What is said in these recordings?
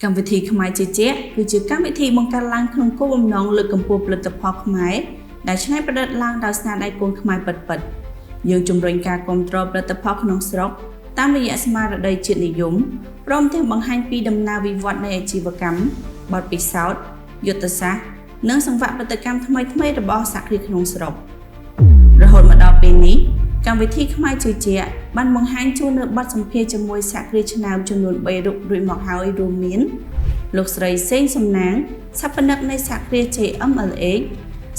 កម្មវិធីខ្មែរជឿជាក់គឺជាកម្មវិធីបង្កើតឡើងក្នុងគោលបំណងលើកកម្ពស់ផលិតផលខ្មែរដែលច្នៃប្រឌិតឡើងដោយស្នាដៃកូនខ្មែរពិតៗយើងជំរុញការគ្រប់គ្រងផលិតផលក្នុងស្រុកតាមរយៈស្មារតីជាតិនិយមព្រមទាំងបង្ហាញពីដំណើរវិវត្តនៃអាជីវកម្មបទពិសោធន៍យុទ្ធសាស្ត្រនិងសង្វាក់ផលិតកម្មថ្មីៗរបស់សហគ្រាសក្នុងស្រុករហូតមកដល់ពេលនេះកម្មវិធីខ្មែរជឿជាក់បានបង្ហាញជូននៅបទសម្ភាសន៍ជាមួយសហគ្រាសឆ្នើមចំនួន3រូបរួចមកហើយរួមមានលោកស្រីសេងសំណាងស្ថាបនិកនៃសហគ្រាស JMLH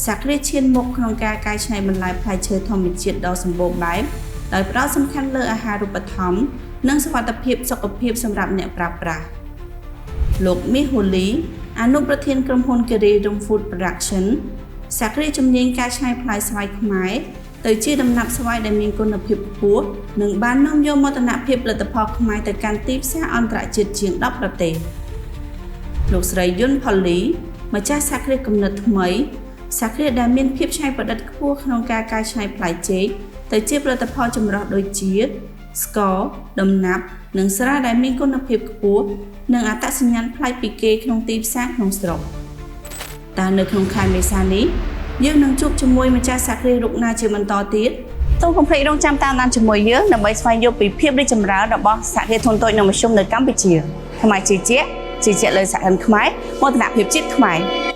សហគ្រាសឈានមុខក្នុងការកែច្នៃបន្លែផ្លែឈើធម្មជាតិដ៏សម្បូរបែបដោយផ្ដោតសំខាន់លើអាហារូបត្ថម្ភនិងសុវត្ថិភាពសុខភាពសម្រាប់អ្នកប្រើប្រាស់លោកមាសហូលីអនុប្រធានក្រុមហ៊ុនគិរីរំ Food Production សហគ្រាសជំនាញកែច្នៃផ្លែស្វាយខ្មែរទៅជាដំណាប់ស្វាយដែលមានគុណភាពខ្ពស់និងបាននាំយកមោទនភាពផលិតផលខ្មែរទៅកាន់ទីផ្សារអន្តរជាតិជាង10ប្រទេសលោកស្រីយុនផូលីម្ចាស់សហគ្រាសគំនិតថ្មីសហគ្រាសដែលមានភាពច្នៃប្រឌិតខ្ពស់ក្នុងការកែច្នៃផ្លែចេកទៅជាផលិតផលចម្រុះដូចជាស្ករដំណាប់និងស្រាដែលមានគុណភាពខ្ពស់និងអត្តសញ្ញាណប្លែកពីគេក្នុងទីផ្សារក្នុងស្រុកតើនៅក្នុងខែមេសានេះយើងនឹងជួបជាមួយម្ចាស់សហគ្រាសរូបណាជាបន្តទៀតសូមកុំភ្លេចរងចាំតាមដានជាមួយយើងដើម្បីស្វែងយល់ពីភាពរីកចម្រើនរបស់សហគ្រាសធុនតូចនិងមធ្យមនៅកម្ពុជាខ្មែរជឿជាក់ជឿជាក់លើសហគ្រិនខ្មែរមោទនភាពជាតិខ្មែរ។